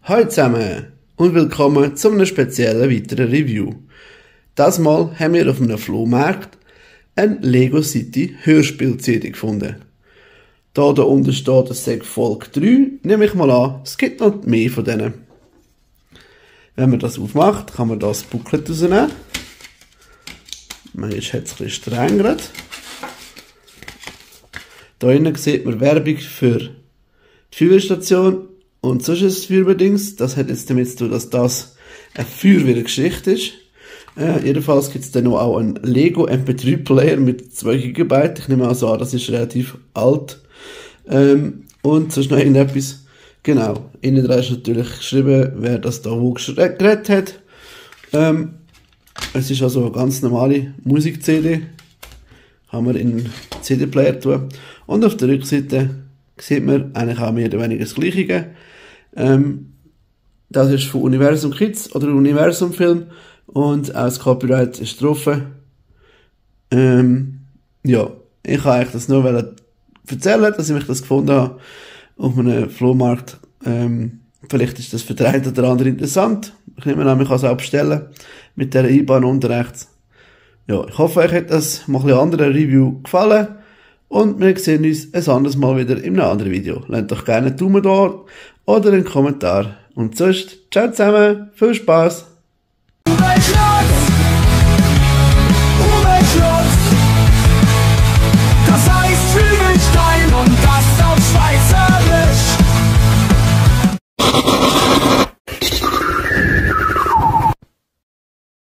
Hallo zusammen und willkommen zu einem speziellen weiteren Review. Das Mal haben wir auf einem Flohmarkt eine Lego City Hörspiel-CD gefunden. Da unten steht, es sei Folge 3, nehme ich mal an, es gibt noch mehr von denen. Wenn man das aufmacht, kann man das Booklet rausnehmen. Manchmal hat es ein bisschen streng gerade. Da innen sieht man Werbung für die Feuerwehrstation und sonst ist es Feuerwehrdings. Das hat jetzt damit zu tun, dass das eine Feuerwehrgeschichte ist. Jedenfalls gibt es dann noch auch einen Lego MP3-Player mit 2 GB. Ich nehme also an, das ist relativ alt. Und sonst noch irgendetwas. Genau, innen drin ist natürlich geschrieben, wer das da wo geredet hat. Es ist also eine ganz normale Musik-CD. Kann man in den CD-Player tun. Und auf der Rückseite sieht man eigentlich auch mehr oder weniger das Gleiche. Das ist von Universum Kids oder Universum Film. Und auch das Copyright ist drauf. Ja, ich kann eigentlich das nur erzählen, dass ich mich das gefunden habe auf einem Flohmarkt. Vielleicht ist das für den einen oder anderen interessant. Ich nehme an, ich kann es auch bestellen. Mit dieser IBAN unten rechts. Ja, ich hoffe, euch hat das mal ein bisschen andere Review gefallen. Und wir sehen uns ein anderes Mal wieder in einem anderen Video. Lasst doch gerne einen Daumen da oder einen Kommentar. Und sonst, ciao zusammen, viel Spaß!